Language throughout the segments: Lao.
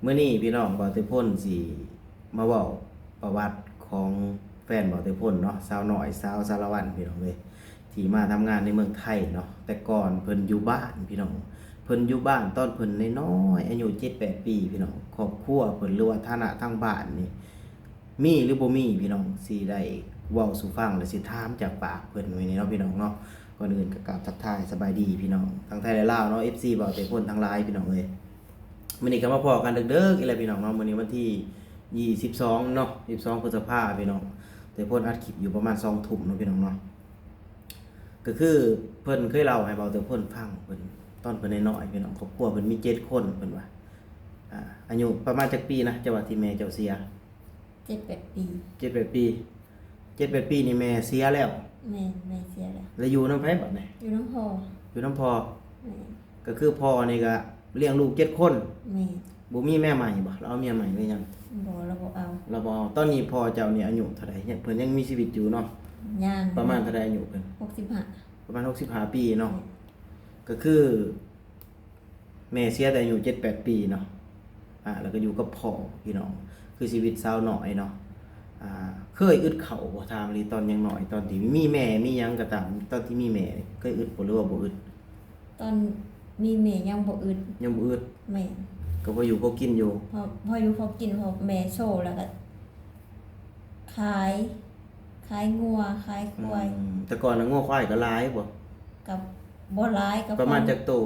ມື້ນີ້ພີ່ນ້ອງ ບ່າວເຕີພົນຊິມາເວົ້າປະຫວັດຂອງແຟນບ່າວເຕີພົນເນາະ ສາວນ້ອຍ ສາວສາລະວັນ ພີ່ນ້ອງເອີຍ ທີ່ມາທຳງານໃນເມືອງໄທເນາະ. ແຕ່ກ່ອນເພິ່ນຢູ່ບ້ານພີ່ນ້ອງ ເພິ່ນຢູ່ບ້ານຕອນເພິ່ນນ້ອຍໆ ອາຍຸເຈັດແປດປີພີ່ນ້ອງ. ຄອບຄົວເພິ່ນ ຫຼືວ່າຖານະທາງບ້ານນີ້ ມີຫຼືບໍ່ມີ ພີ່ນ້ອງຊິໄດ້ເວົ້າສູ່ຟັງ ແລະ ຊິຖາມຈາກປາກເພິ່ນມື້ນີ້ເນາະ ພີ່ນ້ອງເນາະ. ກ່ອນອື່ນກໍກາບທັກທາຍສະບາຍດີພີ່ນ້ອງທັງໄທ ແລະ ລາວເນາະ ເອັຟຊີ ບ່າວເຕີພົນທັງຫຼາຍ ພີ່ນ້ອງເອີຍ. ມື້ນີ້ກໍມາພໍ້ກັນເດິກໆອີກແລ້ວ ພີ່ນ້ອງເນາະ. ມື້ນີ້ວັນທີຊາວສອງເນາະ ຊາວສອງ ພຶດສະພາ ພີ່ນ້ອງ. ເຕີພົນອັດຄລິບຢູ່ປະມານສອງທຸ່ມເນາະ ພີ່ນ້ອງເນາະ. ກໍຄືເພິ່ນເຄີຍເລົ່າໃຫ້ບ່າວເຕີພົນຟັງ ເພິ່ນ ຕອນເພິ່ນນ້ອຍໆ ພີ່ນ້ອງ. ຄອບຄົວເພິ່ນມີເຈັດຄົນ ເພິ່ນວ່າ ອາ ອາຍຸປະມານຈັກປີນະ ເຈົ້າວ່າທີ່ແມ່ເຈົ້າເສຍ? ເຈັດແປດປີ. ເຈັດແປດປີ. ເຈັດແປດປີນີ້ແມ່ເສຍແລ້ວ? ແມ່ນ ແມ່ເສຍແລ້ວ. ແລ້ວຢູ່ນຳໃຜບັດນີ້? ຢູ່ນຳພໍ່. ຢູ່ນຳພໍ່. ແມ່ນ. ກໍຄືພໍ່ນີ້ກໍລ້ຽງລູກເຈັດຄົນ. ແມ່ນ. ບໍ່ມີເມຍໃໝ່ບໍ່? ລາວເອົາເມຍໃໝ່ຫຼືຍັງ? ບໍ່ ລາວບໍ່ເອົາ. ລາວບໍ່ເອົາ. ຕອນນີ້ພໍ່ເຈົ້ານີ້ອາຍຸເທົ່າໃດ? ຍັງ ເພິ່ນຍັງມີຊີວິດຢູ່ເນາະ? ຍັງ. ປະມານເທົ່າໃດອາຍຸເພິ່ນ? ຫົກສິບຫ້າ. ປະມານຫົກສິບຫ້າປີເນາະ. ແມ່ນ. ກໍຄື ແມ່ເສຍແຕ່ອາຍຸເຈັດແປດປີເນາະ ອາ ແລ້ວກໍຢູ່ກັບພໍ່ພີ່ນ້ອງ ຄືຊີວິດສາວນ້ອຍເນາະ. ອາ ເຄີຍອຶດເຂົ້າບໍ່? ຖາມອີ່ຫຼີ ຕອນຍັງນ້ອຍ ຕອນທີ່ມີແມ່ມີຫຍັງກໍຕາມ ຕອນທີ່ມີແມ່ນີ້ເຄີຍອຶດບໍ່ ຫຼືວ່າບໍ່ອຶດ? ຕອນມີແມ່ຍັງບໍ່ອຶດ. ຍັງບໍ່ອຶດ. ແມ່ນ. ກໍພໍຢູ່ພໍກິນຢູ່. ພໍ ພໍຢູ່ພໍກິນ ເພາະແມ່ໂຊ ແລ້ວກໍ ຂາຍ ຂາຍງົວ ຂາຍຄວາຍ. ອືມ ແຕ່ກ່ອນນະ ງົວຄວາຍກໍຫຼາຍບໍ່? ກໍບໍ່ຫຼາຍ ກໍປະມານຈັກໂຕ?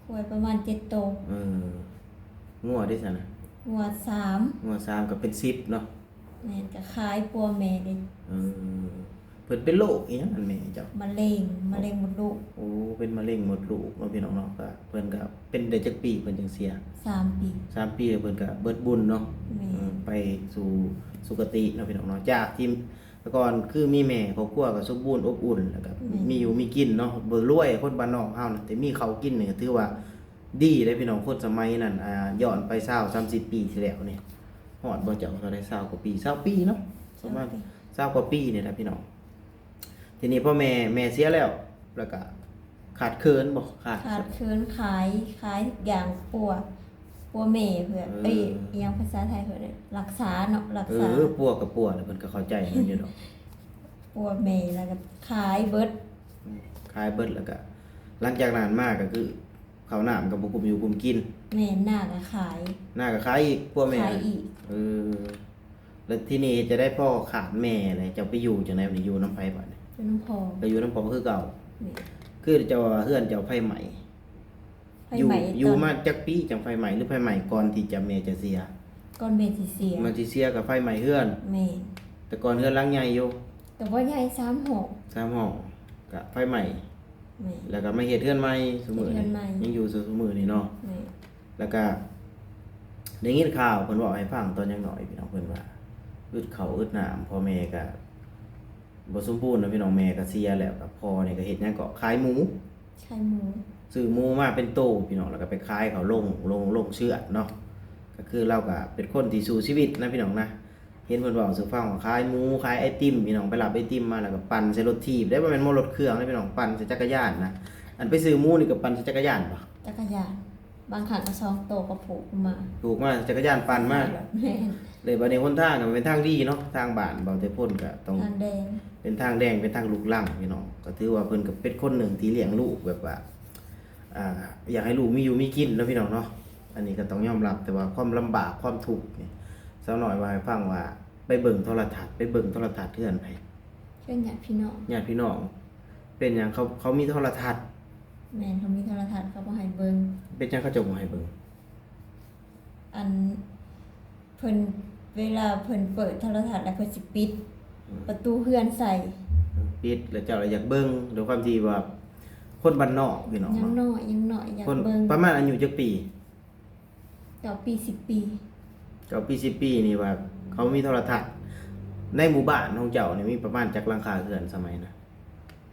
ຄວາຍປະມານເຈັດໂຕ. ເອີ ງົວເດຊັ້ນນະ? ງົວສາມ. ງົວສາມກໍເປັນສິບເນາະ. ແມ່ນ ກໍຂາຍປົວແມ່ເດ້. ເອີ ເພິ່ນເປັນໂລກອີ່ຫຍັງອັນແມ່ເຈົ້າ? ມະເຮັງ ມະເຮັງມົດລູກ. ໂອ້ ເປັນມະເຮັງມົດລູກເນາະ ພີ່ນ້ອງເນາະ. ກໍເພິ່ນກໍເປັນໄດ້ຈັກປີເພິ່ນຈຶ່ງເສຍ? ສາມປີ. ສາມປີ ແລ້ວເພິ່ນກໍເບິດບຸນເນາະ. ແມ່ນ. ເອີ ໄປສູ່ສຸຄະຕິເນາະ ພີ່ນ້ອງເນາະ. ຈາກທີ່ແຕ່ກ່ອນຄືມີແມ່ ຄອບຄົວກໍສົມບູນອົບອຸ່ນ ແລ້ວກໍ ແມ່ນ ມີຢູ່ມີກິນເນາະ. ບໍ່ລວຍ ຄົນບ້ານນອກເຮົານະ ແຕ່ມີເຂົ້າກິນນີ້ກໍຖືວ່າດີເດ້ ພີ່ນ້ອງ. ຄົນສະໄໝນັ້ນ ອາ ຍ້ອນໄປຊາວສາມສິບປີທີ່ແລ້ວນີ້ ຮອດບໍ່ເຈົ້າ? ເທົ່າໃດ? ຊາວກວ່າປີ. ຊາວປີເນາະ ປະມານຊາວກວ່າປີນີ້ແຫຼະ ພີ່ນ້ອງ. ທີນີ້ພໍແມ່ ແມ່ເສຍແລ້ວ ແລ້ວກະຂາດເຂີນບໍ່? ຂາດ ຂາດເຂີນ ຂາຍ ຂາຍທຸກຢ່າງ ປົວ ປົວແມ່ເພື່ອ ເອີ ເອີ ອີ່ຫຍັງພາສາໄທເພິ່ນ ລັກສາເນາະ ລັກສາ. ເອີ ປົວກໍປົວແຫຼະ ເພິ່ນກໍເຂົ້າໃຈມັນຢູ່ດອກ. ປົວແມ່ ແລ້ວກໍຂາຍເບິດ. ອືມ ຂາຍເບິດ ແລ້ວກໍຫຼັງຈາກນັ້ນມາກໍຄື ເຂົ້ານ້ຳກໍບໍ່ກຸ້ມຢູ່ກຸ້ມກິນ. ແມ່ນ ນາກໍຂາຍ. ນາກໍຂາຍອີກ ພວກແມ່. ຂາຍອີກ. ເອີ ແລ້ວທີນີ້ເຮັດຈັ່ງໃດ ພໍຂາດແມ່ແລ້ວ ເຈົ້າໄປຢູ່ຈັ່ງໃດບັດນີ້? ຢູ່ນຳໃຜບັດນີ້? ຢູ່ນຳພໍ່. ກໍຢູ່ນຳພໍ່ຄືເກົ່າ. ແມ່ນ. ຄືເຈົ້າວ່າເຮືອນເຈົ້າໄຟໄໝ້. ໄຟໄໝ້ ຢູ່ ຢູ່ມາຈັກປີຈັ່ງໄຟໄໝ້ ຫຼືໄຟໄໝ້ກ່ອນທີ່ຈະແມ່ຈະເສຍ? ກ່ອນແມ່ຊິເສຍ. ແມ່ຊິເສຍກໍໄຟໄໝ້ເຮືອນ. ແມ່ນ. ແຕ່ກ່ອນເຮືອນຫຼັງໃຫຍ່ຢູ່. ກໍບໍ່ໃຫຍ່ ສາມຫ້ອງ. ສາມຫ້ອງ ກໍໄຟໄໝ້. ແມ່ນ. ແລ້ວກໍມາເຮັດເຮືອນໃໝ່ຊຸມື້ນີ້ ເຮັດເຮືອນໃໝ່ ຍັງຢູ່ຊຸມື້ນີ້ເນາະ. ແມ່ນ. ແລ້ວກໍໄດ້ຍິນຂ່າວເພິ່ນເວົ້າໃຫ້ຟັງຕອນຍັງນ້ອຍ ພີ່ນ້ອງ ເພິ່ນວ່າອຶດເຂົ້າອຶດນ້ຳ ພໍ່ແມ່ກໍບໍ່ສົມບູນເນາະ ພີ່ນ້ອງ. ແມ່ກໍເສຍແລ້ວ ກໍພໍ່ນີ້ກໍເຮັດຫຍັງເກາະ ຂາຍໝູ. ຂາຍໝູ. ຊື້ໝູມາເປັນໂຕ ພີ່ນ້ອງ ແລ້ວກໍໄປຂາຍເຂົາໂລງ ໂລງ ໂລງເຊືອດເນາະ. ກໍຄືລາວກໍເປັນຄົນທີ່ສູ້ຊີວິດນະ ພີ່ນ້ອງນະ. ເຫັນເພິ່ນເວົ້າສູ່ຟັງວ່າຂາຍໝູ ຂາຍໄອຕິມ ພີ່ນ້ອງ ໄປຮັບໄອຕິມມາ ແລ້ວກໍປັ່ນໃສ່ລົດຖີບເດ້ ບໍ່ແມ່ນໝໍລົດເຄື່ອງເດ້ ພີ່ນ້ອງ ປັ່ນໃສ່ຈັກກະຍານນະ. ອັນໄປຊື້ໝູນີ້ກໍປັ່ນໃສ່ຈັກກະຍານບໍ່? ຈັກກະຍານ ບາງຄັ້ງກໍສອງໂຕກໍຜູກມາ ຜູກມາ ຈັກກະຍານປັ່ນມາ. ແມ່ນ. ເລີຍບັດນີ້ຫົນທາງກໍເປັນທາງດີເນາະ ທາງບ້ານບ່າວເຕີພົນກໍຕ້ອງ ທາງແດງ ເປັນທາງແດງ ເປັນທາງລູກລັງ ພີ່ນ້ອງ. ກໍຖືວ່າເພິ່ນກໍເປັນຄົນໜຶ່ງທີ່ລ້ຽງລູກແບບວ່າ ອ່າ ຢາກໃຫ້ລູກມີຢູ່ມີກິນເນາະ ພີ່ນ້ອງເນາະ. ອັນນີ້ກໍຕ້ອງຍອມຮັບ ແຕ່ວ່າຄວາມລຳບາກ ຄວາມທຸກນີ້ ສາວນ້ອຍເວົ້າໃຫ້ຟັງວ່າ ໄປເບິ່ງໂທລະທັດ ໄປເບິ່ງໂທລະທັດເຮືອນໃຜ? ເຮືອນຍາດພີ່ນ້ອງ. ຍາດພີ່ນ້ອງ. ເປັນຫຍັງເຂົາ ເຂົາມີໂທລະທັດ? ແມ່ນ ເຂົາມີໂທລະທັດ ເຂົາບໍ່ໃຫ້ເບິ່ງ. ເປັນຫຍັງເຂົາເຈົ້າບໍ່ໃຫ້ເບິ່ງ? ອັນ ເພິ່ນ ເວລາເພິ່ນເປີດໂທລະທັດແລ້ວ ເພິ່ນຊິປິດ ອືມ ປະຕູເຮືອນໃສ່. ປິດ ແລ້ວເຈົ້າລະຢາກເບິ່ງ ດ້ວຍຄວາມທີ່ວ່າຄົນບ້ານນອກ ພີ່ນ້ອງເນາະ ຍັງນ້ອຍ ຍັງນ້ອຍ ຢາກເບິ່ງ. ປະມານອາຍຸຈັກປີ? ເກົ້າປີ ສິບປີ. ເກົ້າປີ ສິບປີນີ້ວ່າເຂົາມີໂທລະທັດ. ໃນໝູ່ບ້ານຂອງເຈົ້ານີ້ມີປະມານຈັກຫຼັງຄາເຮືອນສະໄໝນະ?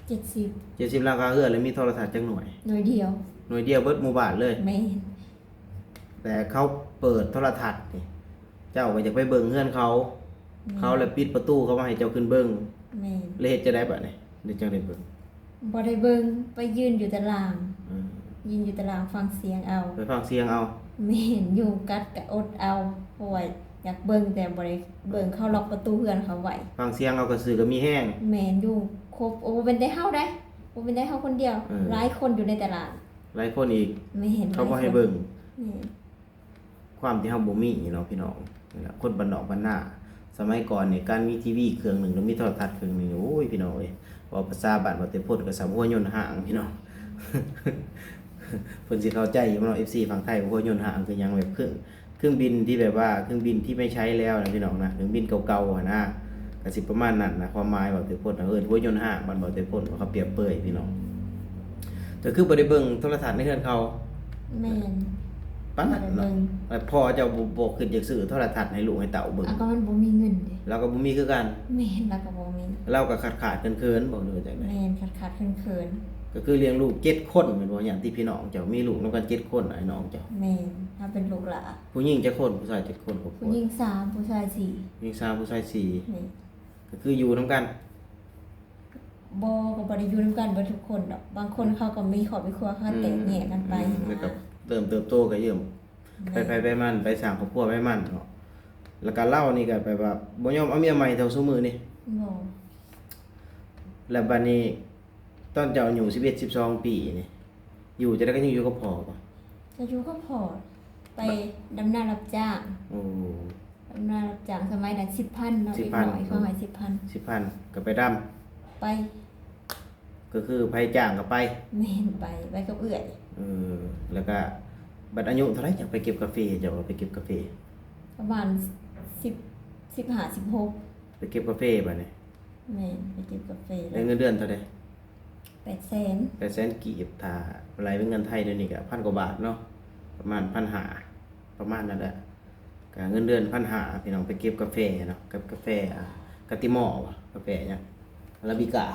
ເຈັດສິບ. ເຈັດສິບຫຼັງຄາເຮືອນ ແລ້ວມີໂທລະທັດຈັກໜ່ວຍ? ໜ່ວຍດຽວ. ໜ່ວຍດຽວເບິດໝູ່ບ້ານເລີຍ? ແມ່ນ. ແຕ່ເຂົາເປີດໂທລະທັດນີ້ ເຈົ້າກໍຢາກໄປເບິ່ງເຮືອນເຂົາ. ແມ່ນ. ເຂົາລະປິດປະຕູເຂົາບໍ່ໃຫ້ເຈົ້າຂຶ້ນເບິ່ງ. ແມ່ນ. ແລ້ວເຮັດຈັ່ງໃດບາດນີ້? ໄດ້ຈັ່ງໄດ້ເບິ່ງ? ບໍ່ໄດ້ເບິ່ງ ໄປຢືນຢູ່ຕາລ່າງ. ອືມ. ຍິງຢູ່ຕາລ່າງຟັງສຽງເອົາ. ໄປຟັງສຽງເອົາ. ແມ່ນ ຍຸງກັດກະອົດເອົາ ເພາະວ່າຢາກເບິ່ງ ແຕ່ບໍ່ໄດ້ເບິ່ງ ເຂົາລັອກປະຕູເຮືອນເຂົາໄວ້. ຟັງສຽງເອົາ ກະຊື່ກະມີແຮງ. ແມ່ນ ຍຸງຄົບ ໂອ້ ບໍ່ແມ່ນແຕ່ເຮົາໃດ໋ ບໍ່ແມ່ນແຕ່ເຮົາຄົນດຽວ ເອີ ຫຼາຍຄົນຢູ່ໃນຕະຫຼາດ ຫຼາຍຄົນອີກ. ແມ່ນ ເຂົາບໍ່ໃຫ້ເບິ່ງ. ແມ່ນ ຄວາມທີ່ເຮົາບໍ່ມີເນາະພີ່ນ້ອງ ນີ້ແຫຼະ ຄົນບ້ານນອກບ້ານນາ. ສະໄໝກ່ອນນີ້ ການມີທີວີເຄື່ອງໜຶ່ງ ຫຼື ມີໂທລະທັດເຄື່ອງໜຶ່ງ ໂອ້ຍ ພີ່ນ້ອງເອີຍ ເວົ້າພາສາບ້ານເວົ້າແຕ່ພົ້ນ ກະສ່ຳຫົວຍົນຫ້າງພີ່ນ້ອງ. ເພິ່ນຊິເຂົ້າໃຈຢູ່ບໍ່ເນາະ ເອັຟຊີຝັ່ງໄທ ຫົວຍົນຫ້າງຄືຫຍັງ ແບບເຄື່ອງ ເຄື່ອງບິນທີ່ແບບວ່າ ເຄື່ອງບິນທີ່ໄມ່ໃຊ້ແລ້ວນະພີ່ນ້ອງນະ ເຄື່ອງບິນເກົ່າໆຫັ້ນນະ ກະຊິປະມານນັ້ນນະ ຄວາມໝາຍເວົ້າແຕ່ພົ້ນ ເອີ້ນຫົວຍົນຫ້າງ ບ້ານເວົ້າແຕ່ພົ້ນ ເຂົາປຽບເປີຍພີ່ນ້ອງ. ກະຄືບໍ່ໄດ້ເບິ່ງໂທລະທັດໃນເຮືອນເຂົາ. ແມ່ນ ປານນັ້ນເນາະ. ແລ້ວພໍ່ເຈົ້າບໍ່ ບໍ່ຄິດຢາກຊື້ໂທລະທັດໃຫ້ລູກໃຫ້ເຕົ້າເບິ່ງ? ອາ ກະມັນບໍ່ມີເງິນເດ. ລາວກະບໍ່ມີຄືກັນ. ແມ່ນ ລາວກະບໍ່ມີ. ລາວກະຂາດໆເຂີນໆ ບໍ່ ຫຼືວ່າຈັ່ງໃດ? ແມ່ນ ຂາດໆເຂີນໆ. ກະຄືລ້ຽງລູກເຈັດຄົນແມ່ນບໍ່? ຍາດຕິພີ່ນ້ອງເຈົ້າ ມີລູກນຳກັນເຈັດຄົນ ອ້າຍນ້ອງເຈົ້າ. ແມ່ນ ເຮົາເປັນລູກຫຼ້າ. ຜູ້ຍິງຈັກຄົນ? ຜູ້ຊາຍຈັກຄົນ? ຄອບຄົວ ຜູ້ຍິງສາມ ຜູ້ຊາຍສີ່. ຍິງສາມ ຜູ້ຊາຍສີ່. ແມ່ນ ກະຄືຢູ່ນຳກັນ. ບໍ່ ກະບໍ່ໄດ້ຢູ່ນຳກັນເບິດທຸກຄົນດອກ ບາງຄົນເຂົາກະມີຄອບມີຄົວ ເຂົາແຕກແຍກກັນໄປ. ອືມ ແລ້ວກະເລີ່ມເຕີບໂຕກະເລີ່ມ ແມ່ນ ໄປໃຜໄປມັນ ໄປສ້າງຄອບຄົວໄປມັນເນາະ. ແລ້ວກະລາວນີ້ກະແບບວ່າບໍ່ຍອມເອົາເມຍໃໝ່ເທົ່າຊຸມື້ນີ້. ບໍ່ ແລ້ວບາດນີ້ຕອນເຈົ້າອາຍຸສິບເອັດ ສິບສອງປີນີ້ ຢູ່ຈັ່ງໃດ ກະຍັງຢູ່ກັບພໍ່ບໍ່? ກະຢູ່ກັບພໍ່ ໄປ ບ- ດຳນາຮັບຈ້າງ. ໂອ້ ດຳນາຮັບຈ້າງ ສະໄໝນັ້ນສິບພັນເນາະ ສິບພັນ ເດັກນ້ອຍເຂົາໃຫ້ສິບພັນ. ສິບພັນ ກະໄປດຳ. ໄປ ກະຄືໃຜຈ້າງກະໄປ. ແມ່ນ ໄປ ໄປກັບເອື້ອຍ. ເອີ ແລ້ວກະບັດອາຍຸເທົ່າໃດຈັ່ງໄປເກັບກາເຟ? ເຈົ້າວ່າໄປເກັບກາເຟ ປະມານສິບ ສິບຫ້າ ສິບຫົກ ໄປເກັບກາເຟບາດນີ້. ແມ່ນ ໄປເກັບກາເຟ. ໄດ້ເງິນເດືອນເທົ່າໃດ? ແປດແສນ ແປດແສນກີບ. ຖ້າໄລ່ເປັນເງິນໄທດຽວນີ້ກະພັນກວ່າບາດເນາະ ປະມານພັນຫ້າ ປະມານນັ້ນແຫຼະ. ກະເງິນເດືອນພັນຫ້າ ພີ່ນ້ອງ ໄປເກັບກາເຟເນາະ ເກັບກາເຟ ອາ ກາຕິມໍ ກາເຟຫຍັງ ອາຣາບິກາ.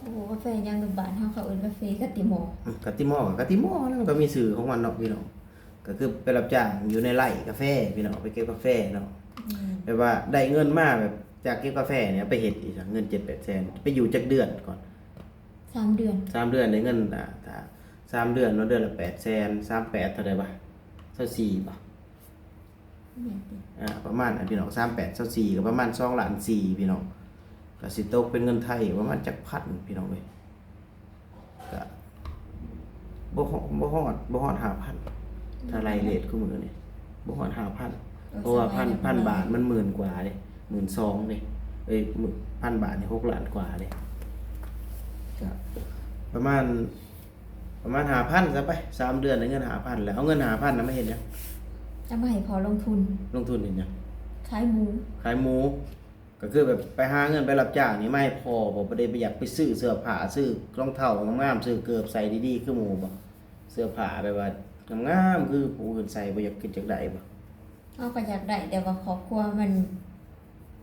ໂອ້ ກາເຟຫຍັງ ແຕ່ບ້ານເຮົາເຂົາເອີ້ນກາເຟກາຕິມໍ. ອືມ ກາຕິມໍ ກາຕິມໍ ແລ້ວມັນກະມີຊື່ຂອງມັນເນາະ ພີ່ນ້ອງ. ກະຄືໄປຮັບຈ້າງຢູ່ໃນໄຮ່ກາເຟ ພີ່ນ້ອງ ໄປເກັບກາເຟເນາະ. ອືມ ແບບວ່າໄດ້ເງິນມາແບບຈາກເກັບກາເຟນີ້ ເອົາໄປເຮັດອີ່ຫຍັງ ເງິນເຈັດແປດແສນ ໄປຢູ່ຈັກເດືອນກ່ອນ? ສາມເດືອນ. ສາມເດືອນໄດ້ເງິນ ອາ ຖ້າສາມເດືອນເນາະ ເດືອນລະແປດແສນ ສາມແປດເທົ່າໃດວະ? ຊາວສີ່ບໍ່? ແມ່ນຕິ ອາ ປະມານນັ້ນ ພີ່ນ້ອງ ສາມແປດ ຊາວສີ່ ກະປະມານສອງລ້ານສີ່ ພີ່ນ້ອງ. ກະຊິຕົກເປັນເງິນໄທປະມານຈັກພັນ ພີ່ນ້ອງເອີຍ? ກະບໍ່ຮອດ ບໍ່ຮອດ ບໍ່ຮອດຫ້າພັນ ຖ້າໄລ່ເຣດຄູ່ມື້ນີ້ ບໍ່ຮອດຫ້າພັນ. ເອີ ເພາະວ່າພັນ ພັນບາດມັນໝື່ນກວ່າເດ້ ໝື່ນສອງເດ້. ເອີຍ ພັນບາດນີ້ຫົກລ້ານກວ່າເດ້. ກະປະມານ ປະມານຫ້າພັນຊະໄປ ສາມເດືອນໄດ້ເງິນຫ້າພັນ ແລ້ວເອົາເງິນຫ້າພັນນັ້ນມາເຮັດຫຍັງ? ເອົາມາໃຫ້ພໍ່ລົງທຶນ. ລົງທຶນເຮັດຫຍັງ? ຂາຍໝູ. ຂາຍໝູ. ກະຄືແບບໄປຫາເງິນໄປຮັບຈ້າງນີ້ມາໃຫ້ພໍ່ບໍ່? ບໍ່ໄດ້ ບໍ່ຢາກໄປຊື້ເສື້ອຜ້າ ຊື້ລອງເທົ້າງາມໆ ຊື້ເກີບໃສ່ດີໆຄືໝູ່ບໍ່? ເສື້ອຜ້າແບບວ່າງາມໆ ຄືຜູ້ອື່ນໃສ່ ບໍ່ຢາກຄິດຢາກໄດ້ບໍ່? ເຮົາກະຢາກໄດ້ ແຕ່ວ່າຄອບຄົວມັນ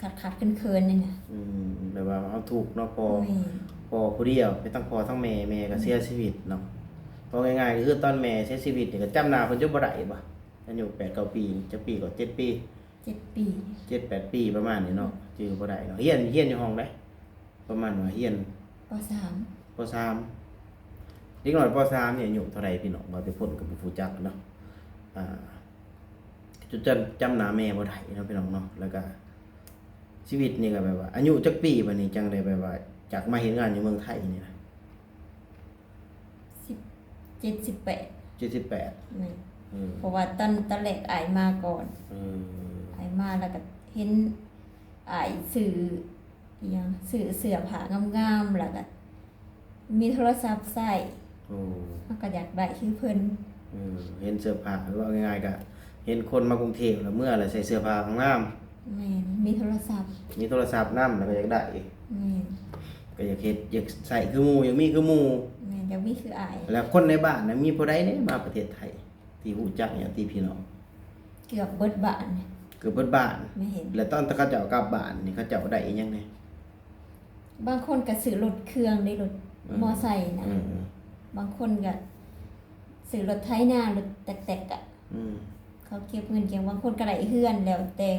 ຂາດໆເຂີນໆ ນີ້ນະ. ອືມ ແບບວ່າເຮົາທຸກເນາະ ພໍ່ ແມ່ນ ພໍ່ຜູ້ດຽວ ມີທັງພໍ່ທັງແມ່ ແມ່ກະເສຍຊີວິດເນາະ. ເວົ້າງ່າຍໆ ກະຄືຕອນແມ່ເສຍຊີວິດນີ້ ກະຈຳໜ້າເພິ່ນຈົນບໍ່ໄດ້ບໍ່? ອາຍຸແປດເກົ້າປີ ຈັກປີເກາະ? ເຈັດປີ. ເຈັດປີ ເຈັດແປດປີປະມານນີ້ເນາະ ອືມ ຈື່ບໍ່ໄດ້ເນາະ. ຮຽນ ຮຽນຢູ່ຫ້ອງໃດ? ປະມານວ່າຮຽນ ປໍສາມ. ປໍສາມ. ເດັກນ້ອຍປໍສາມນີ້ອາຍຸເທົ່າໃດພີ່ນ້ອງ? ເວົ້າແຕ່ພົ້ນກະບໍ່ຮູ້ຈັກເນາະ. ອາ ຈົນຈຳ ຈຳໜ້າແມ່ບໍ່ໄດ້ເນາະ ພີ່ນ້ອງເນາະ. ແລ້ວກະຊີວິດນີ້ກະແບບວ່າ ອາຍຸຈັກປີບາດນີ້ ຈັ່ງໄດ້ແບບວ່າ ຈາກມາເຮັດງານຢູ່ເມືອງໄທນີ້ນະ? ສິບເຈັດ ສິບແປດ. ເຈັດ ສິບແປດ. ແມ່ນ. ເອີ ເພາະວ່າຕອນ ຕອນແລກອ້າຍມາກ່ອນ. ເອີ ອ້າຍມາແລ້ວກະເຫັນອ້າຍຊື້ອີ່ຫຍັງ ຊື້ເສື້ອຜ້າງາມໆ ແລ້ວກະມີໂທລະສັບໃຊ້. ໂອ້ ເຮົາກະຢາກໄດ້ຄືເພິ່ນ. ເອີ ເຫັນເສື້ອຜ້າ ເວົ້າງ່າຍໆ ກະເຫັນຄົນມາກຸງເທບແລ້ວເມືອແລ້ວໃສ່ເສື້ອຜ້າງາມ. ແມ່ນ ມີໂທລະສັບ ມີໂທລະສັບນຳ ແລ້ວກະຢາກໄດ້. ແມ່ນ ກະຢາກເຮັດ ຢາກໃຊ້ຄືໝູ່ ຢາກມີຄືໝູ່. ແມ່ນ ຢາກມີຄືອ້າຍ. ແລ້ວຄົນໃນບ້ານນະ ມີຜູ້ໃດແດ່ມາປະເທດໄທ ທີ່ຮູ້ຈັກຍາດຕິພີ່ນ້ອງ? ເກືອບເບິດບ້ານ. ເກືອບເບິດບ້ານ. ແມ່ນ. ແລ້ວຕອນເຂົາເຈົ້າກັບບ້ານນີ້ ເຂົາເຈົ້າໄດ້ອີ່ຫຍັງແດ່? ບາງຄົນກະຊື້ລົດເຄື່ອງເດ້ ລົດ ອືມ ມໍໄຊນະ. ອືມ ບາງຄົນກະຊື້ລົດໄຖນາ ລົດແຕັກໆ ອະ. ອືມ ເຂົາເກັບເງິນເກັບ ບາງຄົນກະໄດ້ເຮືອນ ແລ້ວແຕ່.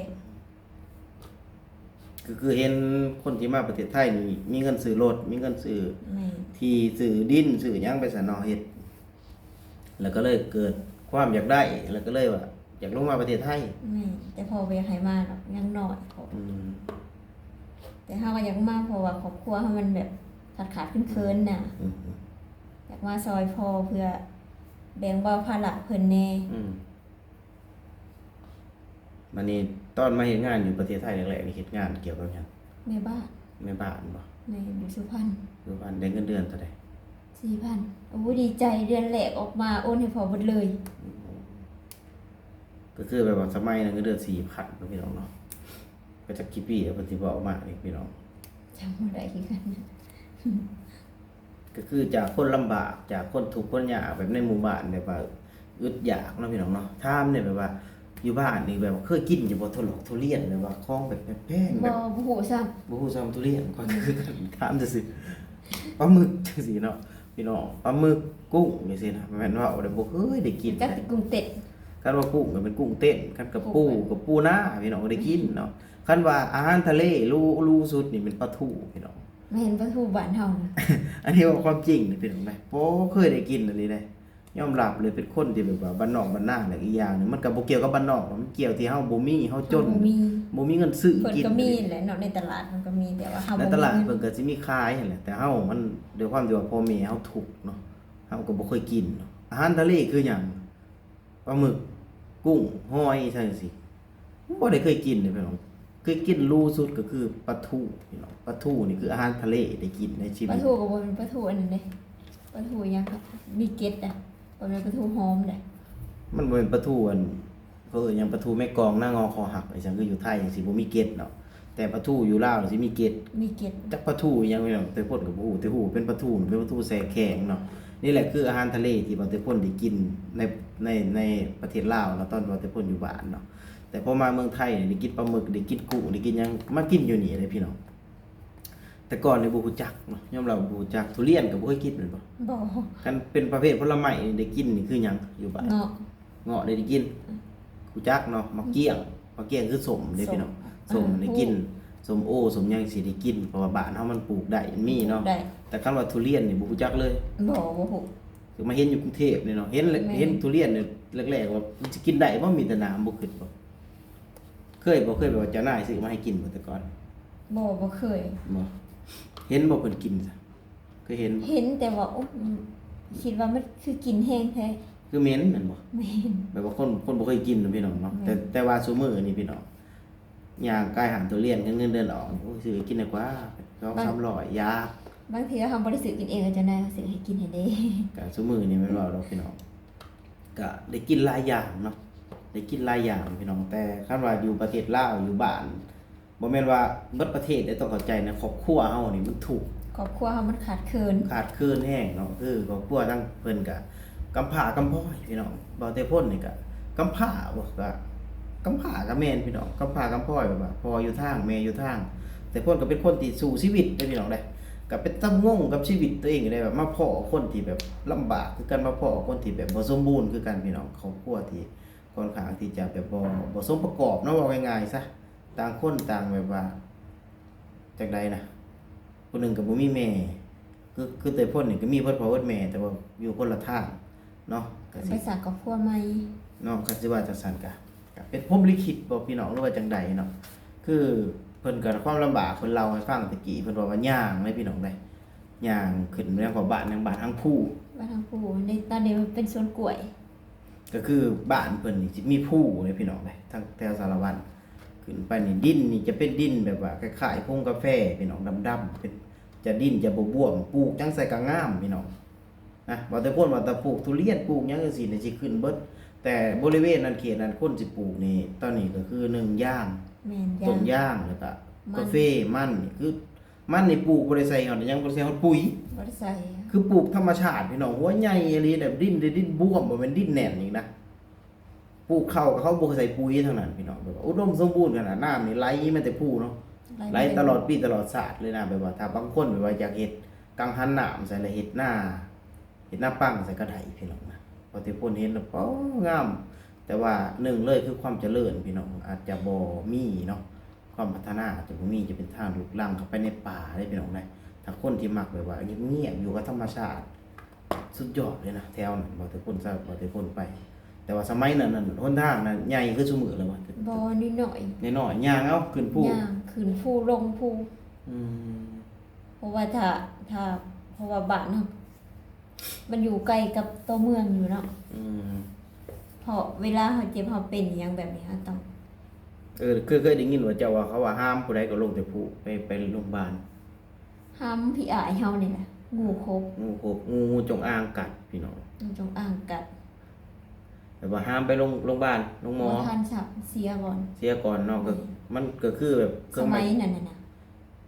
ກະຄືເຫັນຄົນທີ່ມາປະເທດໄທນີ້ ມີເງິນຊື້ລົດ ມີເງິນຊື້ ແມ່ນ ທີ່ ຊື້ດິນ ຊື້ຫຍັງໄປຊັ້ນເນາະ ເຮັດ ແລ້ວກໍເລີຍເກີດຄວາມຢາກໄດ້ ແລ້ວກໍເລີຍວ່າຢາກລົງມາປະເທດໄທ. ແມ່ນ ແຕ່ພໍ່ບໍ່ຢາກໃຫ້ມາດອກ ຍັງນ້ອຍ. ອືມ ແຕ່ເຮົາກໍຢາກມາ ເພາະວ່າຄອບຄົວເຮົາມັນແບບຂາດໆເຂີນໆນະ. ອືມ ຢາກມາຊ່ອຍພໍ່ເພື່ອແບ່ງເບົາພາລະເພິ່ນແດ່. ອືມ ບາດນີ້ຕອນມາເຮັດງານຢູ່ປະເທດໄທແລກໆນີ້ ເຮັດງານກ່ຽວກັບຫຍັງ? ແມ່ບ້ານ. ແມ່ບ້ານບໍ? ແມ່ນ ຢູ່ສຸພັນ. ສຸພັນ ໄດ້ເງິນເດືອນເທົ່າໃດ? ສີ່ພັນ. ໂອ້ ດີໃຈ ເດືອນແລກອອກມາໂອນໃຫ້ພໍ່ເບິດເລີຍ. ອືມ ກໍຄືແບບວ່າສະໄໝນັ້ນເງິນເດືອນສີ່ພັນເນາະ ພີ່ນ້ອງເນາະ. ກໍຈັກກີ່ປີແລ້ວເພິ່ນຊິເວົ້າມານີ້ ພີ່ນ້ອງ ຈຳບໍ່ໄດ້ຄືກັນ. ກໍຄືຈາກຄົນລຳບາກ ຈາກຄົນທຸກຄົນຍາກ ແບບໃນໝູ່ບ້ານ ແບບວ່າອຶດຢາກເນາະ ພີ່ນ້ອງເນາະ. ຖາມແດ່ ແບບວ່າຢູ່ບ້ານນີ້ ແບບວ່າເຄີຍກິນຢູ່ບໍ່ ຖົ່ວຫຼອກຖົ່ວລຽນ ແບບວ່າຂອງແບບແພງໆ? ບໍ່ ບໍ່ຮູ້ຊ້ຳ. ບໍ່ຮູ້ຊ້ຳທຸລຽນ. ຂ້ອຍກໍຄືກັນ ຖາມຊື່ໆ. ປາໝຶກຈັ່ງຊີ້ເນາະ ພີ່ນ້ອງ ປາໝຶກ ກຸ້ງຈັ່ງຊີ້ນະ ແມ່ນເວົ້າໄດ້ ບໍ່ເຄີຍໄດ້ກິນ. ຈັກແຕ່ກຸ້ງເຕັ້ນ. ຄັນວ່າກຸ້ງກໍເປັນກຸ້ງເຕັ້ນ ຄັນກະປູ ກະປູນາ ພີ່ນ້ອງ ໄດ້ກິນເນາະ. ຄັນວ່າອາຫານທະເລ ຫຼູ ຫຼູສຸດນີ້ແມ່ນປາທູ ພີ່ນ້ອງ. ແມ່ນປາທູບ້ານເຮົານະ. ອັນນີ້ເວົ້າຄວາມຈິງເດ້ ພີ່ນ້ອງເດ້ ບໍ່ເຄີຍໄດ້ກິນອີ່ຫຼີເດ້. ຍອມຮັບເລີຍ ເປັນຄົນທີ່ແບບວ່າບ້ານນອກບ້ານນາ ແລະ ອີກຢ່າງໜຶ່ງ ມັນກໍບໍ່ກ່ຽວກັບບ້ານນອກ ມັນກ່ຽວທີ່ເຮົາບໍ່ມີ ເຮົາຈົນ ບໍ່ມີ ບໍ່ມີເງິນຊື້ກິນ. ເພິ່ນກໍມີແຫຼະເນາະ ໃນຕະຫຼາດມັນກໍມີ ແຕ່ວ່າເຮົາ ໃນຕະຫຼາດເພິ່ນກໍຊິມີຂາຍຫັ້ນແຫຼະ ແຕ່ເຮົາມັນ ດ້ວຍຄວາມທີ່ວ່າພໍ່ແມ່ເຮົາທຸກເນາະ ເຮົາກໍບໍ່ເຄີຍກິນເນາະ. ອາຫານທະເລຄືຫຍັງ? ປາໝຶກ ກຸ້ງ ຫອຍ ຈັ່ງຊີ້ ບໍ່ໄດ້ເຄີຍກິນເດ້ພີ່ນ້ອງ. ເຄີຍກິນຫຼູສຸດກໍຄືປາທູພີ່ນ້ອງ. ປາທູນີ້ຄືອາຫານທະເລໄດ້ກິນໃນຊີວິດ. ປາທູກໍບໍ່ແມ່ນປາທູອັນນັ້ນເດ້ ປາທູຫຍັງ ມີເກັດນະ ບໍ່ແມ່ນປາທູຫອມເດ້. ມັນບໍ່ແມ່ນປາທູອັນ ເຂົາເອີ້ນຫຍັງ ປາທູແມ່ກອງ ນາງໍ ຄໍຫັກ ອີ່ຫຍັງ ຄືຢູ່ໄທຈັ່ງຊີ້ ບໍ່ມີເກັດເນາະ. ແຕ່ປາທູຢູ່ລາວຊິມີເກັດ ມີເກັດ. ຈັກປາທູອີ່ຫຍັງພີ່ນ້ອງ ແຕ່ຄົນກໍບໍ່ຮູ້ ແຕ່ຮູ້ເປັນປາທູ ເປັນປາທູແຊ່ແຂງເນາະ. ນີ້ແຫຼະຄືອາຫານທະເລທີ່ວ່າແຕ່ຄົນໄດ້ກິນໃນ ໃນ ໃນປະເທດລາວເນາະ ຕອນວ່າແຕ່ຄົນຢູ່ບ້ານເນາະ. ແຕ່ພໍມາເມືອງໄທນີ້ ໄດ້ກິນປາໝຶກ ໄດ້ກິນກຸ້ງ ໄດ້ກິນຫຍັງ ມາກິນຢູ່ນີ້ເດ້ພີ່ນ້ອງ. ແຕ່ກ່ອນນີ້ບໍ່ຮູ້ຈັກເນາະ ຍອມຮັບບໍ່ຮູ້ຈັກ. ທຸລຽນກໍບໍ່ເຄີຍກິນແມ່ນບໍ່? ບໍ່. ຄັນເປັນປະເພດຜົນລະໄມ້ນີ້ ໄດ້ກິນນີ້ຄືຫຍັງຢູ່ບ້ານ? ເງາະ. ເງາະໄດ້ ໄດ້ກິນ ອືມ ຮູ້ຈັກເນາະ. ໝາກກ້ຽງ ໝາກກ້ຽງຄືສົ້ມເດ້ ສົ້ມ ພີ່ນ້ອງ ເອີ ສົ້ມໄດ້ກິນ ສົ້ມໂອ ສົ້ມຫຍັງຊິໄດ້ກິນ ເພາະວ່າບ້ານເຮົາມັນປູກໄດ້ ມັນມີເນາະ ປູກໄດ້. ແຕ່ຄັນວ່າທຸລຽນນີ້ບໍ່ຮູ້ຈັກເລີຍ. ບໍ່ ບໍ່ຮູ້. ຄືມາເຫັນຢູ່ກຸງເທບນີ້ເນາະ ເຫັນ ແມ່ນ ເຫັນທຸລຽນນີ້ແລກໆວ່າມັນຊິກິນໄດ້ບໍ່ ມີແຕ່ໜາມ ບໍ່ຄິດບໍ່? ເຄີຍບໍ່ ເຄີຍແບບວ່າເຈົ້ານາຍຊື້ມາໃຫ້ກິນບໍ່ແຕ່ກ່ອນ? ບໍ່ ບໍ່ເຄີຍ. ບໍ່ ເຫັນບໍ່ເພິ່ນກິນຊະ? ເຄີຍເຫັນບໍ່? ເຫັນ ແຕ່ວ່າ ໂອ້ ອືມ ຄິດວ່າມັນຄືກິນແຮງແທ້ ຄືເໝັນແມ່ນບໍ່? ແມ່ນ. ແບບວ່າຄົນ ຄົນບໍ່ເຄີຍກິນນະພີ່ນ້ອງເນາະ ແມ່ນ. ແຕ່ ແຕ່ວ່າຊຸມື້ນີ້ພີ່ນ້ອງ ຍ່າງກາຍຫາທຸລຽນ ເງິນ ເງິນເດືອນອອກ ໂອ້ຍ ຊື້ກິນດີກວ່າ ສອງສາມຮ້ອຍ ຢາກ. ບາງເທື່ອເຮົາບໍ່ໄດ້ຊື້ກິນເອງ ເຈົ້ານາຍເຮົາຊື້ໃຫ້ກິນຫັ້ນເດ້. ກະຊຸມື້ນີ້ແມ່ນເວົ້າດອກພີ່ນ້ອງ ກະໄດ້ກິນຫຼາຍຢ່າງເນາະ ໄດ້ກິນຫຼາຍຢ່າງພີ່ນ້ອງ. ແຕ່ຄັນວ່າຢູ່ປະເທດລາວ ຢູ່ບ້ານ ບໍ່ແມ່ນວ່າເບິດປະເທດເດ້ ຕ້ອງເຂົ້າໃຈນະ ຄອບຄົວເຮົານີ້ມັນທຸກ ຄອບຄົວເຮົາມັນຂາດເຂີນ ຂາດເຂີນແຮງເນາະ. ຄືຄອບຄົວທາງເພິ່ນກະກຳພ້າກຳພ້ອຍພີ່ນ້ອງ. ເວົ້າແຕ່ພົ້ນນີ້ກະກຳພ້າບໍ ກະກຳພ້າກະແມ່ນພີ່ນ້ອງ ກຳພ້າກຳພ້ອຍ ແບບວ່າພໍ່ຢູ່ທາງ ແມ່ຢູ່ທາງ. ແຕ່ພົ້ນກະເປັນຄົນທີ່ສູ້ຊີວິດເດ້ພີ່ນ້ອງເດ້ ກະເປັນຕາງົງກັບຊີວິດຕົວເອງເດ້ ແບບມາພໍ້ຄົນທີ່ແບບລຳບາກຄືກັນ ມາພໍ້ຄົນທີ່ແບບບໍ່ສົມບູນຄືກັນພີ່ນ້ອງ. ຄອບຄົວທີ່ ຂ້ອນຂ້າງທີ່ຈະແບບບໍ່ ບໍ່ສົມປະກອບເນາະ ເວົ້າງ່າຍໆຊະ. ຕ່າງຄົນຕ່າງແບບວ່າ ຈັ່ງໃດນະ ຜູ້ໜຶ່ງກໍບໍ່ມີແມ່ ຄື ຄືແຕ່ພົ້ນນີ້ກໍມີເບິດພໍ່ເບິດແມ່ ແຕ່ວ່າຢູ່ຄົນລະທາງເນາະ ກໍ ໄປສ້າງຄອບຄົວໃໝ່ເນາະ. ຄັນຊິວ່າຈັ່ງຊັ້ນກະ ກະເປັນພົມລິຂິດບໍພີ່ນ້ອງ ຫຼືວ່າຈັ່ງໃດເນາະ. ຄືເພິ່ນກໍຄວາມລຳບາກ ເພິ່ນເລົ່າໃຫ້ຟັງແຕ່ກີ້ ເພິ່ນເວົ້າວ່າຍ່າງເດ້ພີ່ນ້ອງເດ້ ຍ່າງຂຶ້ນ ແມ່ນເກາະ ບ້ານຫຍັງ ບ້ານທາງພູ ບ້ານທາງພູ ໃນຕອນນີ້ມັນເປັນສວນກ້ວຍ. ກໍຄືບ້ານເພິ່ນນີ້ຊິມີພູເດ້ພີ່ນ້ອງເດ້ ທາງແຖວສາລະວັນ ຂຶ້ນໄປນີ້ ດິນນີ້ຈະເປັນດິນແບບວ່າຄ້າຍໆ ພົງກາແຟພີ່ນ້ອງ ດຳໆ ເປັນ ຈະດິນຈະບໍ່ບວມ ປູກຫຍັງໃສ່ກໍງາມພີ່ນ້ອງນະ. ວ່າແຕ່ພົ້ນວ່າແຕ່ປູກທຸລຽນ ປູກຫຍັງຈັ່ງຊີ້ນີ້ຊິຂຶ້ນເບິດ ແຕ່ບໍລິເວນນັ້ນເຂດນັ້ນຄົນຊິປູກນີ້ ຕອນນີ້ກໍຄືໜຶ່ງ ຢາງ ແມ່ນ ຢາງ ຕົ້ນຢາງ ແລ້ວກໍ ມັນ ກາເຟ ມັນ ຄື ມັນນີ້ປູກບໍ່ໄດ້ໃສ່ຮອດຫຍັງ ບໍ່ໄດ້ໃສ່ຮອດປຸ໋ຍ ບໍ່ໄດ້ໃສ່ ຄືປູກທຳມະຊາດພີ່ນ້ອງ. ຫົວໃຫຍ່ອີ່ຫຼີ ແບບດິນ ດິນບວມ ບໍ່ແມ່ນດິນແໜ້ນອີກນະ. ປູກເຂົ້າກໍເຂົາບໍ່ໃສ່ປຸ໋ຍທັງນັ້ນພີ່ນ້ອງ ແບບວ່າອຸດົມສົມບູນຂະໜາດ ນ້ຳນີ້ໄຫຼມາແຕ່ພູເນາະ ໄຫຼ ໄຫຼຕະຫຼອດປີຕະຫຼອດຊາດເລີຍນະ. ແບບວ່າຖ້າບາງຄົນແບບວ່າຢາກເຮັດກັງຫັນນ້ຳໃສ່ ແລ້ວເຮັດນາ ເຮັດນາປັງໃສ່ກໍໄດ້ພີ່ນ້ອງນະ. ພໍແຕ່ພົ້ນເຫັນແລ້ວ ປາ ງາມ ແຕ່ວ່າໜຶ່ງເລີຍຄືຄວາມຈະເລີນພີ່ນ້ອງ ອາດຈະບໍ່ມີເນາະ ຄວາມພັດທະນາອາດຈະບໍ່ມີ ຈະເປັນທາງລຸກລັງເຂົ້າໄປໃນປ່າເດ້ພີ່ນ້ອງເດ້. ຖ້າຄົນທີ່ມັກແບບວ່າງຽບໆ ຢູ່ກັບທຳມະຊາດ ສຸດຍອດເລີຍນະ ແຖວນັ້ນ ບໍ່ແຕ່ພົ້ນຊະ ບໍ່ແຕ່ພົ້ນໄປ. ແຕ່ວ່າສະໄໝນັ້ນນັ້ນ ຫົນທາງນັ້ນໃຫຍ່ຄືຊຸມື້ແລ້ວບໍ່? ບໍ່ ນ້ອຍໆ ນ້ອຍໆ ຍ່າງເອົາຂຶ້ນພູ ຍ່າງຂຶ້ນພູລົງພູ. ອືມ ເພາະວ່າຖ້າ ຖ້າ ເພາະວ່າບ້ານເຮົາມັນຢູ່ໃກ້ກັບຕົວເມືອງຢູ່ເນາະ. ອືມ ເພາະເວລາເຮົາເຈັບເຮົາເປັນອີ່ຫຍັງແບບນີ້ ເຮົາຕ້ອງ ເອີ ເຄີຍ ເຄີຍໄດ້ຍິນວ່າເຈົ້າວ່າ ເຂົາວ່າຫາມຜູ້ໃດກໍລົງແຕ່ພູ ໄປ ໄປໂຮງບານ. ຫາມພີ່ອ້າຍເຮົານີ້ແຫຼະ ງູຄົບ ງູຄົບ ງູ ງູຈົງອາງກັດ ພີ່ນ້ອງ ງູຈົງອາງກັດ. ແບບວ່າຫາມໄປໂຮງ ໂຮງບານ ໂຮງໝໍ ບໍ່ທັນສັບ ເສຍກ່ອນ ເສຍກ່ອນເນາະ. ແມ່ນ ກໍ ມັນກໍຄືແບບເຄື່ອງໄມ້ ສະໄໝນັ້ນນະ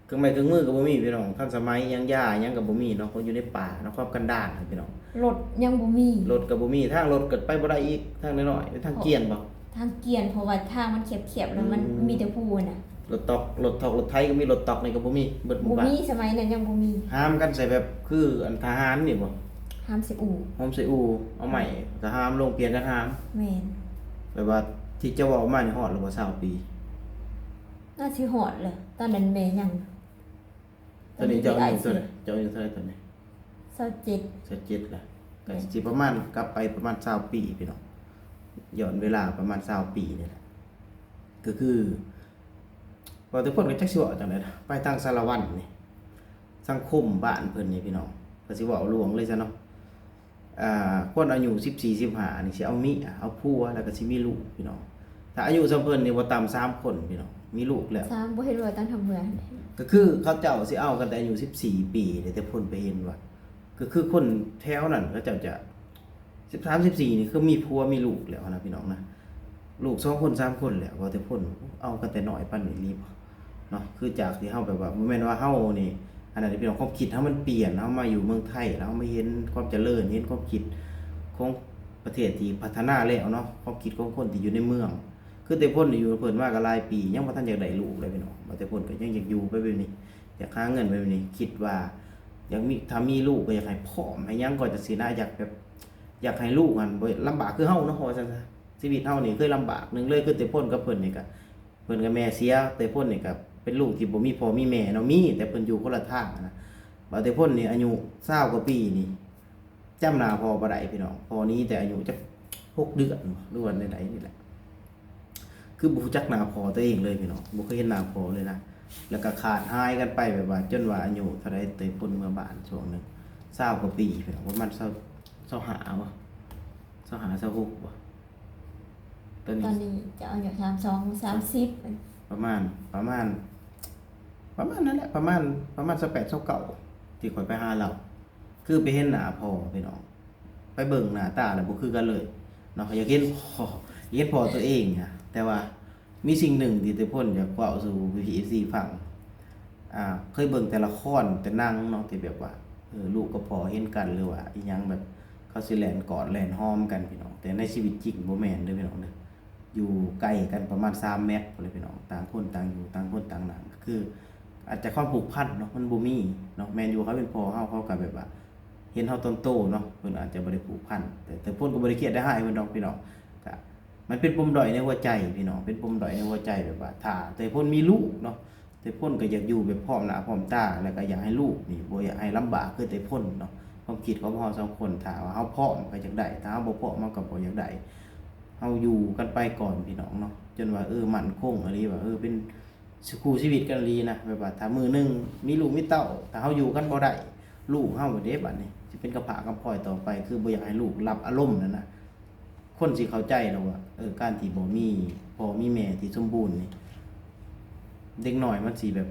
ເຄື່ອງໄມ້ເຄື່ອງມືກໍບໍ່ມີ ພີ່ນ້ອງ ທັນສະໄໝຫຍັງ ຢາຫຍັງກໍບໍ່ມີເນາະ ເພາະຢູ່ໃນປ່າເນາະ ຄວາມກັນດານ ພີ່ນ້ອງ. ລົດຍັງບໍ່ມີ ລົດກໍບໍ່ມີ ທາງລົດກໍໄປບໍ່ໄດ້ອີກ ທາງນ້ອຍໆ ເປັນທາງກຽນບໍ່? ທາງກຽນ ເພາະວ່າທາງມັນແຄບໆ ແລ້ວມັນ ອືມ ມີແຕ່ພູນະ. ລົດຕ໊ອກ ລົດຖອກ ລົດໄຖກໍມີ ລົດຕ໊ອກນີ້ກໍບໍ່ມີ ເບິດໝູ່ບ້ານ ບໍ່ມີ ສະໄໝນັ້ນຍັງບໍ່ມີ. ຫາມກັນໃສ່ແບບຄືອັນທະຫານນີ້ບໍ່? ຫາມໃສ່ອູ່ ຫາມໃສ່ອູ່ ເອົາໄມ້ ອືມ ກໍຫາມລົງ ປ່ຽນກັນຫາມ. ແມ່ນ ແບບວ່າທີ່ເຈົ້າເວົ້າມານີ້ຮອດແລ້ວບໍ່ ຊາວປີ? ໜ້າຊິຮອດແຫຼະ ຕອນນັ້ນແມ່ຍັງ ຕອນນີ້ເຈົ້າອາຍຸເທົ່າໃດ? ເຈົ້າອາຍຸເທົ່າໃດຕອນນີ້? ຊາວເຈັດ ຊາວເຈັດລະ ແມ່ນ ກໍຊິປະມານ ກັບໄປປະມານຊາວປີ ພີ່ນ້ອງ ຍ້ອນເວລາປະມານຊາວປີນີ້ແຫຼະ. ກໍຄື ເວົ້າແຕ່ເພິ່ນກໍຈັກຊິເວົ້າຈັ່ງໃດນະ ໄປທາງສາລະວັນນີ້ ສັງຄົມບ້ານເພິ່ນນີ້ ພີ່ນ້ອງ ກໍຊິເວົ້າລວງເລີຍຊະເນາະ. ອ່າ ຄົນອາຍຸສິບສີ່ ສິບຫ້ານີ້ຊິເອົາເມຍ ເອົາຜົວ ແລ້ວກໍຊິມີລູກ ພີ່ນ້ອງ. ຖ້າອາຍຸສ່ຳເພິ່ນນີ້ບໍ່ຕ່ຳສາມຄົນ ພີ່ນ້ອງ ມີລູກແລ້ວ. ສາມ ບໍ່ເຫັນວ່າຕັ້ງທຳເຮືອນ ກໍຄືເຂົາເຈົ້າຊິເອົາກັນແຕ່ອາຍຸສິບສີ່ປີເດ້ ແຕ່ເພິ່ນໄປເຫັນວ່າ ກໍຄືຄົນແຖວນັ້ນເຂົາເຈົ້າຈະ ສິບສາມ ສິບສີ່ນີ້ຄືມີຜົວມີລູກແລ້ວນະ ພີ່ນ້ອງນະ. ລູກສອງຄົນສາມຄົນແລ້ວ ເວົ້າແຕ່ເພິ່ນເອົາກັນແຕ່ນ້ອຍປານນີ້ອີ່ຫຼີບໍ່ເນາະ. ຄືຈາກທີ່ເຮົາແບບວ່າ ບໍ່ແມ່ນວ່າເຮົານີ້ ອັນນັ້ນເດ້ພີ່ນ້ອງ ຄວາມຄິດເຮົາມັນປ່ຽນ ເຮົາມາຢູ່ເມືອງໄທແລ້ວ ເຮົາມາເຫັນຄວາມຈະເລີນ ເຫັນຄວາມຄິດຂອງປະເທດທີ່ພັດທະນາແລ້ວເນາະ ຄວາມຄິດຂອງຄົນທີ່ຢູ່ໃນເມືອງ. ຄືແຕ່ພົ້ນຢູ່ນຳເພິ່ນມາກໍຫຼາຍປີ ຍັງບໍ່ທັນຢາກໄດ້ລູກເລີຍພີ່ນ້ອງ ວ່າແຕ່ພົ້ນກໍຍັງຢາກຢູ່ໄປແບບນີ້ ຢາກຫາເງິນໄປແບບນີ້ ຄິດວ່າຢາກມີ ຖ້າມີລູກກໍຢາກໃຫ້ພ້ອມ ໃຫ້ຫຍັງກໍຈັ່ງຊີ້ນະ ຢາກແບບ ຢາກໃຫ້ລູກຫັ້ນບໍ່ລຳບາກຄືເຮົາເນາະ ເວົ້າວ່າຊັ້ນຊະ. ຊີວິດເຮົານີ້ເຄີຍລຳບາກ ໜຶ່ງເລີຍຄືແຕ່ພົ້ນກັບເພິ່ນນີ້ກະ ເພິ່ນກະແມ່ເສຍ ແຕ່ພົ້ນນີ້ກະເປັນລູກທີ່ບໍ່ມີພໍ່ມີແມ່ເນາະ ມີແຕ່ເພິ່ນຢູ່ຄົນລະທາງຫັ້ນນະ. ວ່າແຕ່ພົ້ນນີ້ອາຍຸຊາວກວ່າປີນີ້ ຈຳໜ້າພໍ່ບໍ່ໄດ້ພີ່ນ້ອງ ພໍ່ໜີແຕ່ອາຍຸຈັກຫົກເດືອນ ຫຼືວ່າແນວໃດນີ້ແຫຼະ ຄືບໍ່ຮູ້ຈັກໜ້າພໍ່ຕົວເອງເລີຍພີ່ນ້ອງ ບໍ່ເຄີຍເຫັນໜ້າພໍ່ເລີຍນະ. ແລ້ວກໍຂາດຫາຍກັນໄປ ແບບວ່າຈົນວ່າອາຍຸເທົ່າໃດ ແຕ່ພົ້ນເມືອບ້ານຊ່ວງໜຶ່ງ ຊາວກວ່າປີພີ່ນ້ອງ ປະມານຊາວ ຊາວຫ້າບໍ່ ຊາວຫ້າ ຊາວຫົກບໍ່? ຕອນນີ້ ຕອນນີ້ຈະອາຍຸສາມສອງ ສາມສິບ ປະມານ ປະມານ ປະມານນັ້ນແຫຼະ ປະມານ ປະມານຊາວແປດ ຊາວເກົ້າ ທີ່ຂ້ອຍໄປຫາລາວ ຄືໄປເຫັນໜ້າພໍ່ພີ່ນ້ອງ ໄປເບິ່ງໜ້າຕາແລ້ວບໍ່ຄືກັນເລີຍເນາະ. ຢາກເຫັນພໍ່ ຢາກເຫັນພໍ່ຕົວເອງນະ ແຕ່ວ່າມີສິ່ງໜຶ່ງທີ່ແຕ່ພົ້ນຢາກເວົ້າສູ່ພີ່ໆ ເອັຟຊີ ຟັງ ອ່າ ເຄີຍເບິ່ງແຕ່ລະຄອນ ແຕ່ໜັງເນາະ ທີ່ແບບວ່າ ເອີ ລູກກັບພໍ່ເຫັນກັນ ຫຼືວ່າອີ່ຫຍັງແບບ ເຂົາຊິແລ່ນກອດແລ່ນຫອມກັນພີ່ນ້ອງ ແຕ່ໃນຊີວິດຈິງບໍ່ແມ່ນເດີພີ່ນ້ອງເດີ. ຢູ່ໄກກັນປະມານສາມແມັດພຸ້ນແຫຼະພີ່ນ້ອງ ຕ່າງຄົນຕ່າງຢູ່ ຕ່າງຄົນຕ່າງນັ່ງ ກໍຄືອາດຈະຄວາມຜູກພັນເນາະ ມັນບໍ່ມີເນາະ. ແມ່ນຢູ່ ເຂົາເປັນພໍ່ເຮົາ ເຂົາກໍແບບວ່າເຫັນເຮົາຕອນໂຕເນາະ ເພິ່ນອາດຈະບໍ່ໄດ້ຜູກພັນ ແຕ່ ແຕ່ເພິ່ນກໍບໍ່ໄດ້ຄຽດໄດ້ຮ້າຍເພິ່ນດອກພີ່ນ້ອງ. ກະມັນເປັນປົມດ້ອຍໃນຫົວໃຈພີ່ນ້ອງ ເປັນປົມດ້ອຍໃນຫົວໃຈ ແບບວ່າຖ້າແຕ່ເພິ່ນມີລູກເນາະ ແຕ່ເພິ່ນກໍຢາກຢູ່ແບບພ້ອມໜ້າພ້ອມຕາ ແລ້ວກໍຢາກໃຫ້ລູກນີ້ບໍ່ຢາກໃຫ້ລຳບາກຄືແຕ່ເພິ່ນເນາະ. ຄວາມຄິດຂອງເຮົາສອງຄົນ ຖ້າວ່າເຮົາພ້ອມກໍຢາກໄດ້ ຖ້າເຮົາບໍ່ພ້ອມເຮົາກໍບໍ່ຢາກໄດ້ ເຮົາຢູ່ກັນໄປກ່ອນພີ່ນ້ອງເນາະ ຈົນວ່າ ເອີ ໝັ້ນຄົງອີ່ຫຼີ ວ່າ ເອີ ເປັນຄູ່ຊີວິດກັນອີ່ຫຼີນະ. ແບບວ່າຖ້າມື້ໜຶ່ງມີລູກມີເຕົ້າ ຖ້າເຮົາຢູ່ກັນບໍ່ໄດ້ ລູກເຮົາເດ ບັດນີ້ຊິເປັນກຳພ້າກຳພ້ອຍຕໍ່ໄປ ຄືບໍ່ຢາກໃຫ້ລູກຮັບອາລົມນັ້ນນະ. ຄົນຊິເຂົ້າໃຈແລ້ວວ່າ ເອີ ການທີ່ບໍ່ມີພໍ່ມີແມ່ທີ່ສົມບູນນີ້ ເດັກນ້ອຍມັນຊິແບບ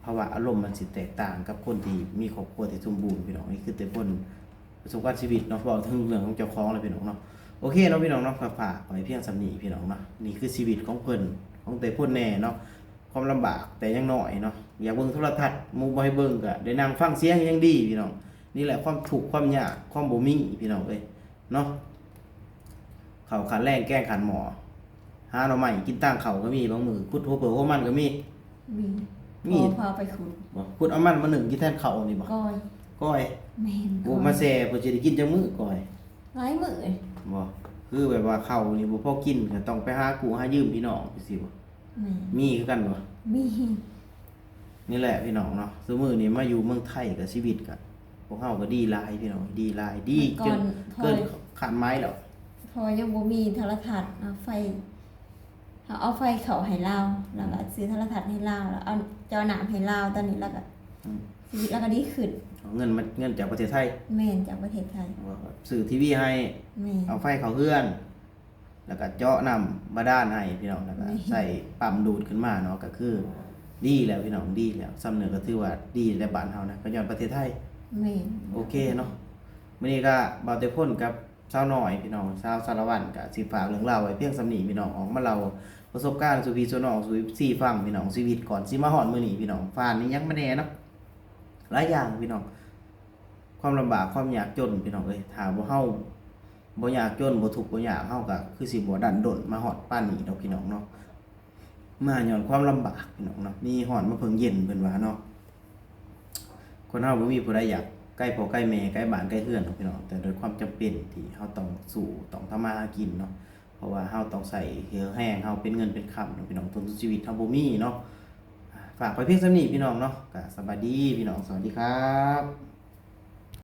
ພາວະອາລົມມັນຊິແຕກຕ່າງກັບຄົນທີ່ມີຄອບຄົວທີ່ສົມບູນພີ່ນ້ອງ. ນີ້ຄືແຕ່ຜົນປະສົບການຊີວິດເນາະ ເວົ້າເຖິງເລື່ອງຂອງເຈົ້າຂອງແລ້ວພີ່ນ້ອງເນາະ. ໂອເຄເນາະພີ່ນ້ອງເນາະ ກໍຝາກໄວ້ພຽງສ່ຳນີ້ພີ່ນ້ອງເນາະ. ນີ້ຄືຊີວິດຂອງເພິ່ນ ຂອງແຕ່ຜົນແດ່ເນາະ ຄວາມລຳບາກແຕ່ຍັງນ້ອຍເນາະ. ຢາກເບິ່ງໂທລະທັດ ໝູ່ບໍ່ໃຫ້ເບິ່ງ ກໍໄດ້ນັ່ງຟັງສຽງຍັງດີພີ່ນ້ອງ. ນີ້ແຫຼະຄວາມທຸກຄວາມຍາກ ຄວາມບໍ່ມີພີ່ນ້ອງເອີຍ ເນາະ. ເຂົ້າຂາດແລງແກງຂາດໝໍ້ ຫາໜໍ່ໄມ້ກິນຕາງເຂົ້າກໍມີ ບາງມື້ຂຸດຫົວເຜິ້ວຫົວມັນກໍມີ. ມີ ມີ ພໍ່ພາໄປຂຸດ ບໍ່? ຂຸດເອົາມັນມາໜຶ້ງກິນແທນເຂົ້ານີ້ບໍ່? ກ້ອຍ ກ້ອຍ ແມ່ນ ໂອ້ ກ້ອຍ ມາແຊ່ ເພິ່ນຊິໄດ້ກິນຈັກມື້ກ້ອຍ? ຫຼາຍມື້ເລີຍ ບໍ່? ຄືແບບວ່າເຂົ້ານີ້ບໍ່ພໍກິນ ກໍຕ້ອງໄປຫາກູ້ຫາຢືມພີ່ນ້ອງຈັ່ງຊີ້ບໍ່? ແມ່ນ ມີຄືກັນບໍ່? ມີ. ນີ້ແຫຼະພີ່ນ້ອງເນາະ ຊຸມື້ນີ້ມາຢູ່ເມືອງໄທກໍຊີວິດກໍ ພວກເຮົາກໍດີຫຼາຍພີ່ນ້ອງ ດີຫຼາຍ ດີ ເມື່ອກ່ອນ ຈົນເກີນຄາດໝາຍແລ້ວ. ເພາະວ່າຍັງບໍ່ມີໂທລະທັດເນາະ ໄຟ ເຮົາເອົາໄຟເຂົ້າໃຫ້ລາວ ແລ້ວກໍຊື້ໂທລະທັດໃຫ້ລາວ ແລ້ວເອົາເຈາະນ້ຳໃຫ້ລາວ ຕອນນີ້ລາວກໍ ອືມ ຊີວິດລາວກໍດີຂຶ້ນ. ເອົາເງິນມາ ເງິນຈາກປະເທດໄທ? ແມ່ນ ຈາກປະເທດໄທ. ຊື້ທີວີໃຫ້ ແມ່ນ ເອົາໄຟເຂົ້າເຮືອນ ແລ້ວກໍເຈາະນ້ຳບາດານໃຫ້ພີ່ນ້ອງ ແລ້ວກໍ ແມ່ນ ໃສ່ປ້ຳດູດຂຶ້ນມາເນາະ ກໍຄືດີແລ້ວພີ່ນ້ອງ ດີແລ້ວ. ຊ່ຳນີ້ກໍຖືວ່າດີແລ້ວ ບ້ານເຮົານະ ກໍຍ້ອນປະເທດໄທ. ແມ່ນ ໂອເຄເນາະ. ມື້ນີ້ກໍບ່າວແຕ່ພົນກັບ ສາວນ້ອຍພີ່ນ້ອງ ສາວສາລະວັນ ກະຊິຝາກເລື່ອງລາວໄວ້ພຽງສ່ຳນີ້ພີ່ນ້ອງ ອອກມາເລົ່າປະສົບການສູ່ພີ່ສູ່ນ້ອງ ສູ່ເອັຟຊີຟັງພີ່ນ້ອງ. ຊີວິດກ່ອນຊິມາຮອດມື້ນີ້ພີ່ນ້ອງ ຜ່ານອີ່ຫຍັງມາແດ່ເນາະ ຫຼາຍຢ່າງພີ່ນ້ອງ. ຄວາມລຳບາກຄວາມຍາກຈົນພີ່ນ້ອງເອີຍ ຖ້າບໍ່ ເຮົາບໍ່ຍາກຈົນ ບໍ່ທຸກບໍ່ຍາກ ເຮົາກະຄືຊິບໍ່ດັນດົນມາຮອດປານນີ້ດອກພີ່ນ້ອງເນາະ. ມາຍ້ອນຄວາມລຳບາກພີ່ນ້ອງເນາະ ມີຮ້ອນມາເພິ່ງເຢັນເພິ່ນວ່າເນາະ. ຄົນເຮົາບໍ່ມີຜູ້ໃດຢາກໃກ້ພໍ່ໃກ້ແມ່ ໃກ້ບ້ານໃກ້ເຮືອນດອກພີ່ນ້ອງ ແຕ່ດ້ວຍຄວາມຈຳເປັນທີ່ເຮົາຕ້ອງສູ້ ຕ້ອງທຳມາຫາກິນເນາະ ເພາະວ່າເຮົາຕ້ອງໃຊ້ເຫື່ອແຮງເຮົາເປັນເງິນເປັນຄຳເນາະພີ່ນ້ອງ ຕົ້ນທຶນຊີວິດເຮົາບໍ່ມີເນາະ. ອ່າ ຝາກໄວ້ພຽງສ່ຳນີ້ພີ່ນ້ອງເນາະ ກະສະບາຍດີພີ່ນ້ອງ ສະຫວັດດີຄັບ.